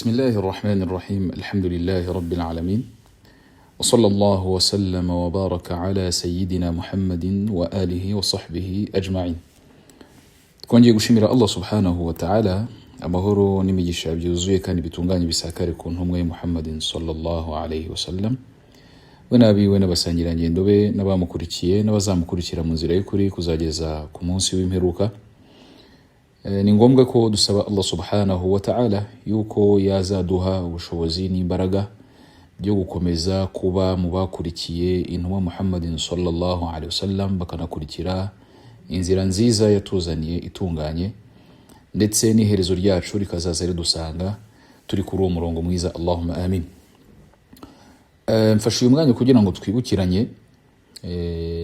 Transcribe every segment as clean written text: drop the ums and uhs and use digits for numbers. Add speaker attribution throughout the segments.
Speaker 1: بسم الله الرحمن الرحيم، الحمد لله رب العالمين، وصلى الله وسلم وبارك على سيدنا محمد وآله وصحبه أجمعين. Twongeye gushimira Allah subhanahu wa ta'ala. Amahoro n'imigisha byuzuye kandi bitunganye bisakare ku ntumwa ye Muhammadin sallallahu alayhi wasallam, we n'abiwe n'abasangirangendo be n'abamukurikiye n'abazamukurikira mu nzira y'ukuri kuzageza ku munsi w'imperuka. Ni ngombwa ko dusaba Allah subhanahu wa ta'ala yuko yazaduha ubushobozi n'imbaraga byo gukomeza kuba mu bakurikiye intumwa Muhammadin sallallahu alaihi wasallam, bakanakurikira inzira nziza yatuzaniye itunganye, ndetse n'iherezo ryacu rikazaza ridusanga turi kuri uwo murongo mwiza. Allahumma amin. Mfashe uyu mwanya kugira ngo twibukiranye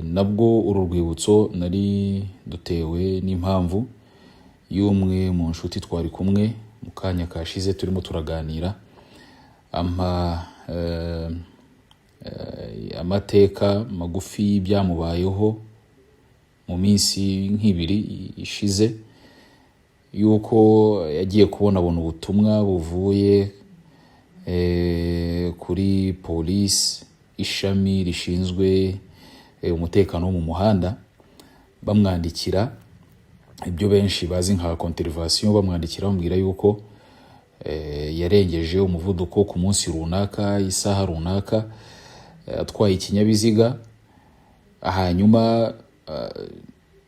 Speaker 1: nabwo uru rwibutso nari dutewe n'impamvu y'umwe mu nshuti twari kumwe mu kanya kashize turimo turaganira, ampa amateka magufi y'ibyamubayeho mu minsi nk'ibiri ishize, yuko yagiye kubonabona ubutumwa buvuye kuri polisi, ishami rishinzwe umutekano wo mu muhanda, bamwandikira ibyo benshi bazi nka contravention, bamwandikira bamubwira yuko yarengeje umuvuduko ku munsi runaka, isaha runaka, atwaye ikinyabiziga. Hanyuma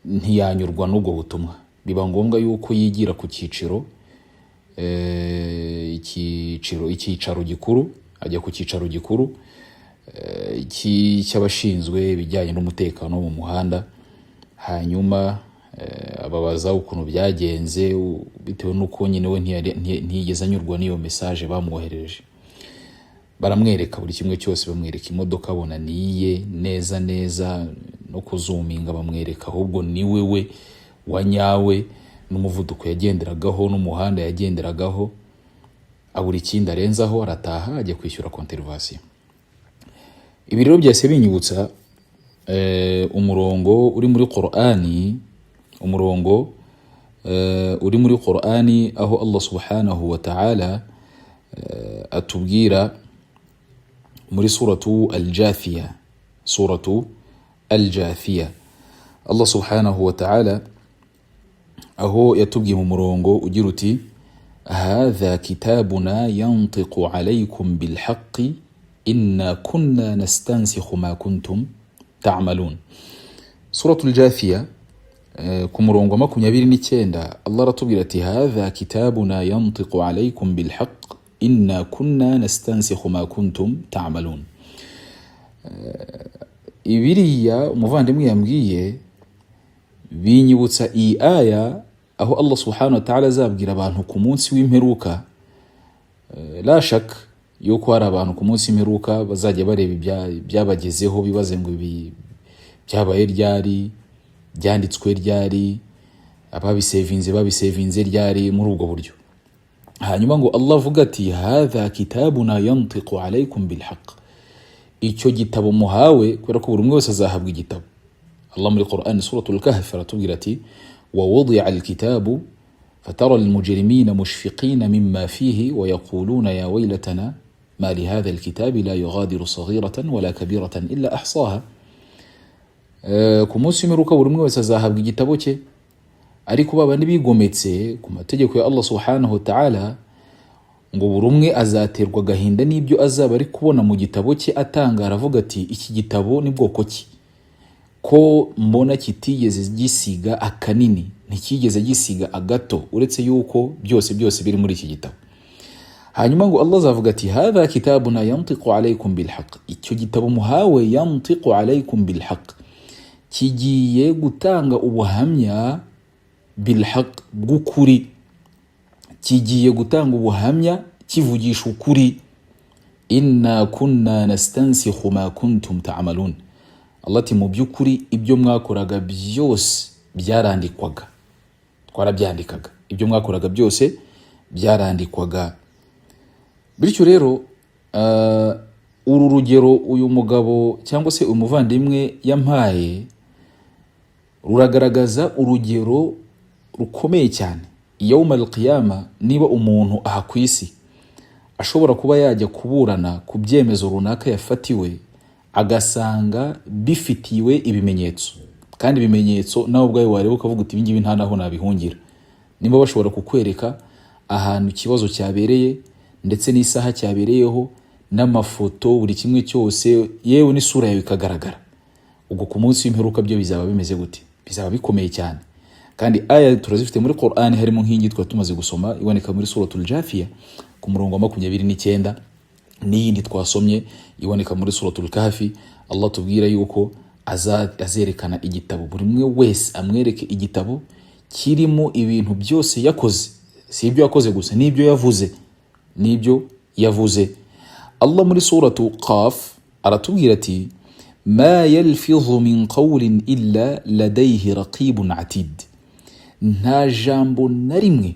Speaker 1: ntiyanyurwa n'ubwo butumwa, biba ngombwa yuko yigira ku cyiciro icyicaro gikuru, ajya ku cyicaro gikuru cy'abashinzwe ibijyanye n'umutekano wo mu muhanda. Hanyuma ababaza ukuntu byagenze, bitewe n'uko nyine we ntiyigeze anyurwa n'iyo message bamwoherereje. Baramwereka buri kimwe cyose, bamwereka imodoka, abona niye neza neza, no kuzuminga bamwereka ahubwo niwe we wa nyawe, n'umuvuduko yagenderagaho n'umuhanda yagenderagaho. Abura ikindi arenzaho, arataha, ajya kwishyura contravention. Ibi rero byahise binyibutsa umurongo uri muri Qur'ani, umurongo uri muri Qur'ani aho Allah subhanahu wa ta'ala atubwira muri Suratu Al-Jathiya. Suratu Al-Jathiya, Allah subhanahu wa ta'ala aho yatubwiye mu murongo ugira uti: "Hadha kitabuna yantiqu alaykum bilhaqqi inna kunna nastansikhu ma kuntum ta'malun." Suratu Al-Jathiya, ku murongo wa 29, Allah aratubwira ati: "Hadha kitabuna yantiqu alaykum bilhaq inna kunna nastansikhu ma kuntum ta'malun." Ibiriya umuvandimwe yambwiye binyibutsa iyi aya, aho Allah subhanahu wa ta'ala azabwira abantu ku munsi w'imperuka. La shak yuko hari abantu ku munsi w'imperuka bazajya bareba ibyabagezeho, bibaze ngo ibi byabaye ryari, byanditswe ryari, ababisevinze babisevinze ryari, muri ubwo buryo. Hanyuma ngo Allah avuga ati: "Hadha kitabuna yantiqu alaykum bilhaq." Icyo gitabo muhawe, kubera ko buri umwe wese azahabwa igitabo. Allah muri Quran, Suratul Kahf, aratubwira ati: "ووضع الكتاب فترى المجرمين مشفقين مما فيه ويقولون يا ويلتنا ما لهذا الكتاب لا يغادر صغيرة ولا كبيرة إلا أحصاها." Ku munsi w'imperuka buri umwe wese azahabwa igitabo cye, ariko babandi bigometse ku mategeko ya Allah subhanahu wa ta'ala, ngo buri umwe azaterwa agahinda n'ibyo azaba ari kubona mu gitabo cye, atangara avuga ati: "Iki gitabo ni bwoko ki, ko mbona kitigeze gisiga akanini, ntikigeze gisiga agato, uretse yuko byose byose biri muri iki gitabo?" Hanyuma ngo Allah azavuga ati: "Hadha kitabuna yantiqu alaykum bilhaq." Icyo gitabo muhawe, yantiqu alaykum bilhaq, kigiye gutanga ubuhamya, bilhaq, bw'ukuri, kigiye gutanga ubuhamya kivugisha ukuri. "Inna kunna nastansikhu ma kuntum ta'malun." Allah ati: "Mu by'ukuri ibyo mwakoraga byose byarandikwaga, twarabyandikaga, ibyo mwakoraga byose byarandikwaga." Bityo rero uru rugero uyu mugabo cyangwa se umuvandimwe yampaye ruragaragaza urugero rukomeye cyane yawma alqiyama, niba umuntu aha ku isi Ashobora kuba yajya kuburana ku byemezo runaka yafatiwe, agasanga bifitiwe ibimenyetso, kandi ibimenyetso nawe ubwawe wareba ukavuga uti: "Ibingibi nta naho nabihungira." Niba bashobora kukwereka ahantu ikibazo cyabereye, ndetse n'isaha cyabereyeho, n'amafoto, buri kimwe cyose, yewe n'isura yawe ikagaragara, ubwo ku munsi w'imperuka byo bizaba bimeze gute? Bizaba bikomeye cyane. Kandi aya turazifite muri Qur'an, harimo nk'ingi twari tumaze gusoma iboneka muri Suratul Jafiya ku murongo wa 29, n'iyindi twasomye iboneka muri Suratul Kafi. Allah tubwira yuko azerekana igitabo, buri umwe wese amwereke igitabo kirimo ibintu byose yakoze. Si ibyo yakoze gusa, n'ibyo yavuze, n'ibyo yavuze. Allah muri Suratu Qaf aratubwira ati: "Ma yalfidhu min qawlin illa ladayhi raqibun atid." Nta jambo na rimwe,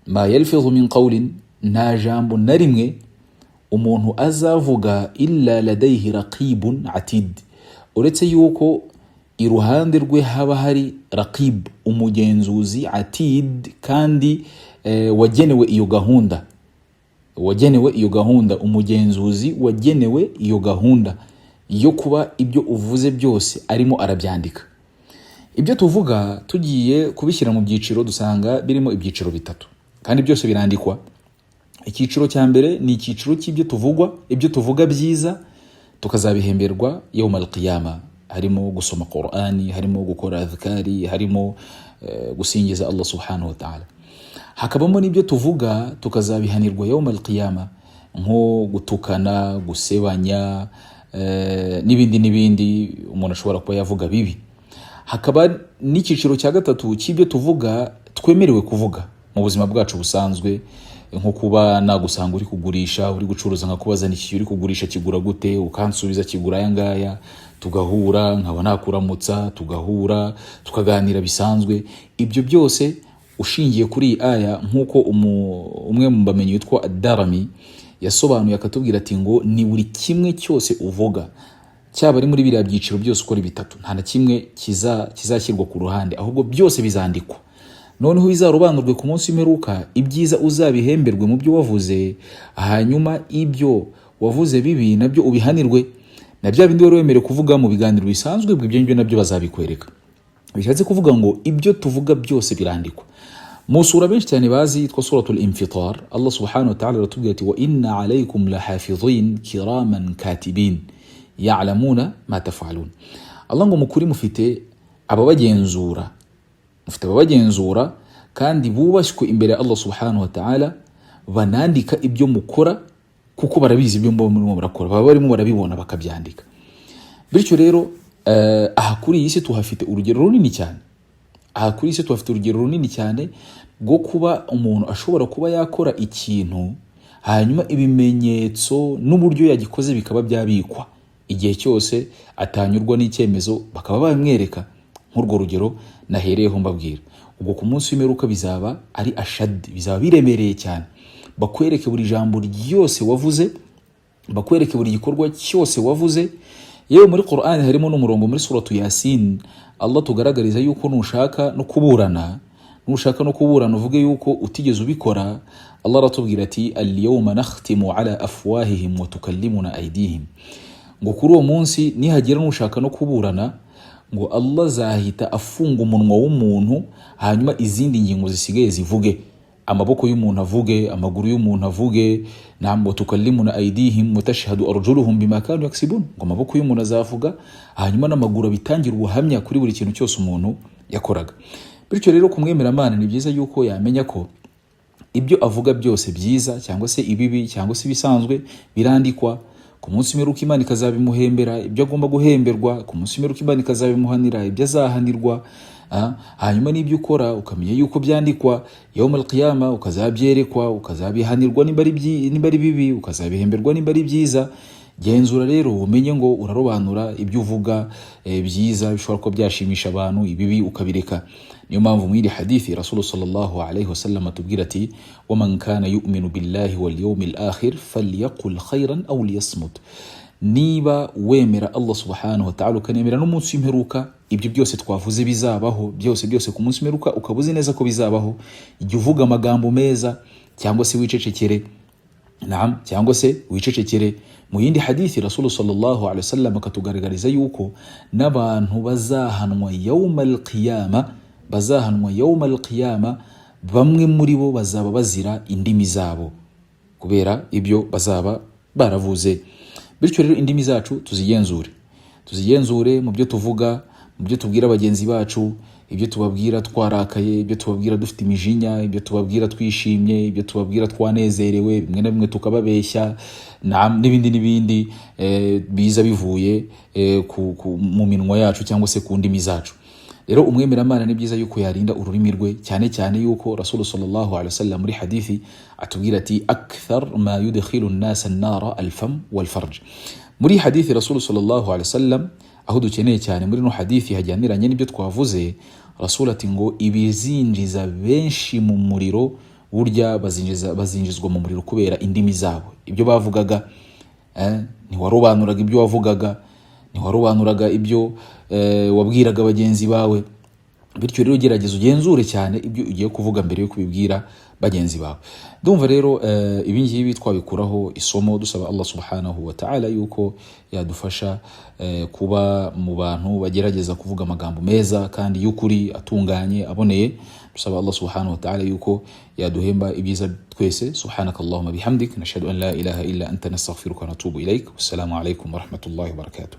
Speaker 1: ma yalfidhu min qawlin, nta jambo na rimwe umuntu azavuga, illa ladayhi raqibun atid, uretse yuko iruhande rwe haba hari raqib, umugenzuzi, atid, kandi wagenewe iyo gahunda, wagenewe iyo gahunda, umugenzuzi wagenewe iyo gahunda yo kuba ibyo uvuze byose arimo arabyandika. Ibyo tuvuga, tugiye kubishyira mu byiciro, dusanga birimo ibyiciro bitatu, kandi byose birandikwa. Icyiciro cya mbere ni icyiciro cy'ibyo tuvugwa, ibyo tuvuga byiza tukazabihemberwa yawmal qiyama, harimo gusoma Qur'ani, harimo gukora adhkari, harimo gusingiza Allah subhanahu wa ta'ala. Hakabamo n'ibyo tuvuga tukazabihanirwa yawmal qiyama, nko gutukana, gusebanya, n'ibindi n'ibindi umuntu ashobora kuba yavuga bibi. Hakaba n'icyiciro cya gatatu cy'ibyo tuvuga twemerewe kuvuga mu buzima bwacu busanzwe, nko kuba nagusanga uri kugurisha, uri gucuruza, nkakubaza: "Iki uri kugurisha kigura gute?" Ukansubiza: "Kigura aya ngaya." Tugahura, nkaba nakuramutsa, tugahura, tukaganira bisanzwe. Ibyo byose, ushingiye kuri iyi aya, nk'uko umwe mu bamenyi witwa Darami yasobanuye, akatubwira ati ngo ni buri kimwe cyose uvuga, cyaba ari muri biriya byiciro byose uko ari bitatu, nta na kimwe kizashyirwa ku ruhande, ahubwo byose bizandikwa, noneho bizarobanurwe ku munsi w'imperuka. Ibyiza uzabihemberwe mu byo wavuze, hanyuma ibyo wavuze bibi nabyo ubihanirwe, na bya bindi wari wemerewe kuvuga mu biganiro bisanzwe, ubwo ibyo ngibyo nabyo bazabikwereka. Bishatse kuvuga ngo ibyo tuvuga byose birandikwa. Mu sura benshi cyane bazi yitwa Suratul Infitar, Allah subhanahu wa ta'ala aratubwira ati: "Wa inna alaykum lahafidhin kiraman katibin ya'lamuna ma taf'alun." Allah ngo mukuri mufite ababagenzura, mufite ababagenzura kandi bubashywe imbere ya Allah subhanahu wa ta'ala, banandika ibyo mukora, kuko barabizi ibyo muba murimo murakora, baba barimo barabibona bakabyandika. Bityo rero, aha kuri iyi si tuhafite urugero runini cyane. Aha kuri iyi si tuhafite urugero runini cyane rwo kuba umuntu ashobora kuba yakora ikintu, hanyuma ibimenyetso n'uburyo yagikoze bikaba byabikwa, igihe cyose atanyurwa n'icyemezo bakaba babimwereka, nk'urwo rugero nahereyeho mbabwira. Ubwo ku munsi w'imperuka bizaba ari ashadi, bizaba biremereye cyane, bakwereke buri jambo ryose wavuze, bakwereke buri gikorwa cyose wavuze. Yewe, muri Qur'an harimo n'umurongo muri Suratu Yasin, Allah tugaragariza yuko nushaka no kuburana uvuge yuko utigeze ubikora, Allah aratubwira ati: "Alyawma nakhtimu ala afwahihim wa tukallimuna aydihim." Ngo kuri uwo munsi nihagira nushaka no kuburana, ngo Allah azahita afunga umunwa w'umuntu, hanyuma izindi ngingo zisigaye zivuge, amaboko y'umuntu avuge, amaguru y'umuntu avuge. Nam, "wa tukallimuna aydihim wa tashhadu arjuluhum bima kanu yaksibun." Ngo amaboko y'umuntu azavuga, hanyuma n'amaguru abitangira ubuhamya kuri buri kintu cyose umuntu yakoraga. Bityo rero, ku mwemeramana ni byiza yuko yamenya ko ibyo avuga byose, byiza cyangwa se ibibi cyangwa se ibisanzwe, birandikwa. Ku munsi w'imperuka Imana ikazabimuhembera ibyo agomba guhemberwa, ku munsi w'imperuka Imana ikazabimuhanira ibyo azahanirwa. Hanyuma n'ibyo ukora ukamenya yuko byandikwa, yawm al-qiyama ukazabyerekwa, ukazabihanirwa nimba ari bibi, ukazabihemberwa nimba ari byiza. Genzura rero umenye ngo urarobanura ibyo uvuga, byiza bishobora kuba byashimisha abantu, ibibi ukabireka. Niyo mpamvu muri iri hadithi Rasulu sallallahu alayhi wasallam atubwira ati: "Waman kana yu'minu billahi wal yawmil akhir falyaqul khayran aw liyasmut." Niba wemera Allah subhanahu wa ta'ala, ukanemera n'umunsi w'imperuka, ibyo byose twavuze bizabaho, byose byose ku munsi w'imperuka ukaba uzi neza ko bizabaho, jya uvuga amagambo meza cyangwa se wicecekere. Naam, cyangwa se wicecekere. Mu yindi hadithi, Rasulu sallallahu alaihi wasallam akatugaragariza yuko n'abantu bazahanwa yauma alqiyama, bazahanwa yauma alqiyama, bamwe muri bo bazaba bazira indimi zabo kubera ibyo bazaba baravuze. Bityo rero indimi zacu tuzigenzure, tuzigenzure mu byo tuvuga, mu byo tubwira bagenzi bacu, ibyo tubabwira twarakaye, ibyo tubabwira dufite imijinya, ibyo tubabwira twishimye, ibyo tubabwira twanezerewe, bimwe na bimwe tukababeshya, n'ibindi n'ibindi biza bivuye mu minwa yacu cyangwa se ku ndimi zacu. Rero umwemeramana ni byiza yuko yarinda ururimi rwe, cyane cyane yuko Rasulu sallallahu alaihi wasallam muri hadithi atubwira ati: "Akthar ma yudkhilu nnasa nnara alfam walfarj." Muri hadithi Rasulu sallallahu alaihi wasallam, aho dukeneye cyane muri no hadithi hajyaniranye n'ibyo twavuze, Rasul ati ngo ibizinjiza benshi mu muriro, burya bazinjizwa mu muriro kubera indimi zabo, ibyo bavugaga. Ntiwarobanuraga ibyo wavugaga, ntiwarobanuraga ibyo wabwiraga bagenzi bawe. Bityo rero gerageza ugenzure cyane ibyo ugiye kuvuga mbere yo kubibwira bagenzi bawe. Ndumva rero ibi ngibi twabikuraho isomo, dusaba Allah subhanahu wa ta'ala yuko yadufasha kuba mu bantu bagerageza kuvuga amagambo meza kandi y'ukuri, atunganye, aboneye. Dusaba Allah subhanahu wa ta'ala yuko yaduhemba ibyiza twese. Subhanaka allahumma bihamdik, nashhadu an la ilaha illa anta, nastaghfiruka wa natubu ilaik. Wassalamu alaikum wa rahmatullahi wa barakatuh.